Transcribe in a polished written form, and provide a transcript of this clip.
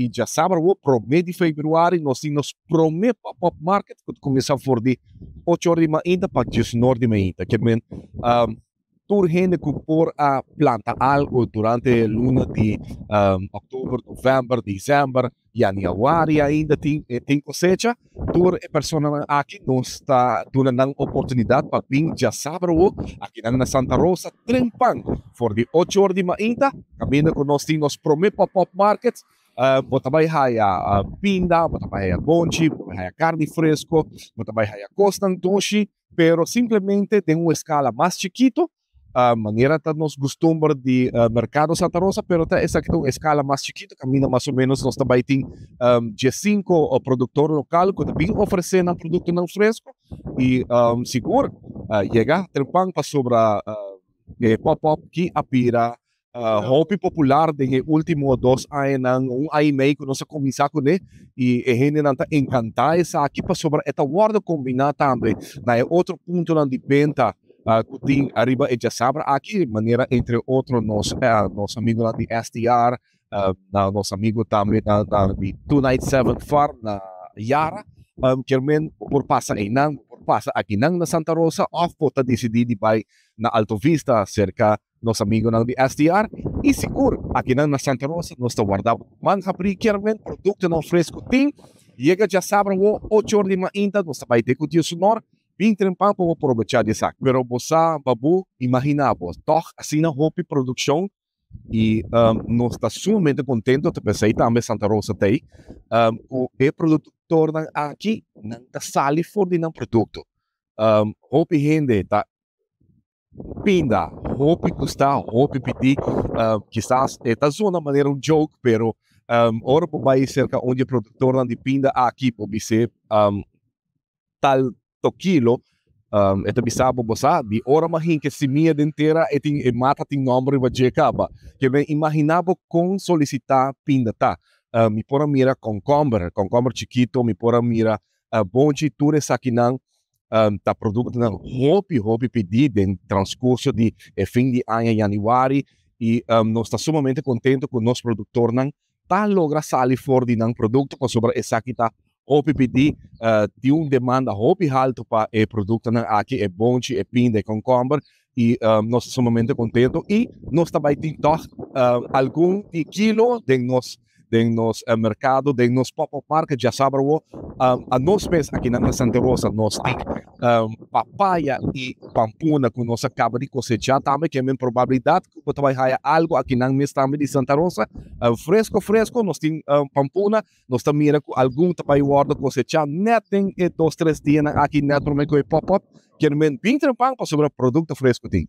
I djasabra awor, promé di febrüari, nos tin nos promé pop-up market ku ta kuminsá for di 8 or di mainta pa 19 or di mainta. Ke men tur hende ku por a planta algu durante luna di òktober, novèmber, desèmber, yanüari ainda tin tin kosecha. Tur e personanan aki nos ta duna nan oportunidat pa bin djasabra awor akinan na Santa Rosa trempan for di 8 or di mainta kaminda ku nos tin nos promé pop-up market. Bo ta bai haya pinda, bo ta bai haya bonchi, bo ta bai haya karni fresko, bo ta bai haya kosnan dushi, pero simplemente den un escala mas chikito, manera ta nos gustumber di Mercado Santa Rosa, pero ta esaki ta un escala mas chikito, caminda mas o menos nos ta bai tin 15 productor local cu ta bin ofrece nan productonan fresco y sigur yega trempan pasobra e pop-up ki a bira hopi popular den e ultimo 2 añanan, un aña y mei cu nos a cuminsa cune, y e hendenan ta encanta esaki pasobra e ta wordo combina tambe na e otro puntonan di benta cu tin ariba e djasabra aki, manera entre otro nos amigonan di STR, na nos amigo tambe na di 297 Farm na Yara. Kier men por pasa einan, por pasa akinan na Santa Rosa of por ta decidi di bay na Alto Vista cerca nos amigonan di STR, y sigur akinan na Santa Rosa nos ta warda man habri. Kier men productonan fresco tin. Yega djasabra awor 8 or di mainta, nos ta bay te cu 10 or. Bin trempan pa bo aprovecha di esaki. Pero bo sa, Babu, imagina bo, toch asina hopi produccion y nos ta sumamente contento, ta pensei tambe Santa Rosa tey, cu e productornan aki nan ta sali for di nan producto. Hopi hende ta pinda, hopi gusta, hopi pidi, kisas e ta zona manera un joke, pero ora bo bay cerca un di e productornan di pinda aki, bo bis'é tal to kilo, e ta bisa bo, "Bo sa, di ora m'a hinka simia den tera, e tin e mata tin nomber riba dje caba." Ke men imagina bo con solicita pinda ta. Mi por a mira concomber, concomber chikito, mi por a mira bonchi, tur esakinan ta productonan hopi, hopi pidi den transcurso di e fin di aña, januari, y nos ta sumamente contento cu nos productornan ta logra sali for di nan producto, pasobra esaki ta hopi pidi, tin un demanda hopi halto pa e productonan aki, e bonchi, e pinda, e concomber, y nos ta sumamente contento y nos ta bay tin toch algun di kilo den nos mercado, den nos pop-up market djasabra awor. A nos mes aki na Santa Rosa nos tin papaya y pampuna cu nos a caba di cosecha tambe, cu e probabilidad cu bo ta bay haya algo akinan mes tambe di Santa Rosa. Fresco, fresco, nos tin pampuna, nos ta mira cu algun ta bay wordo cosecha net den e 2, 3 dianan aki net prome cu e pop-up. Kier men bin trempan pasobra producto fresco tin.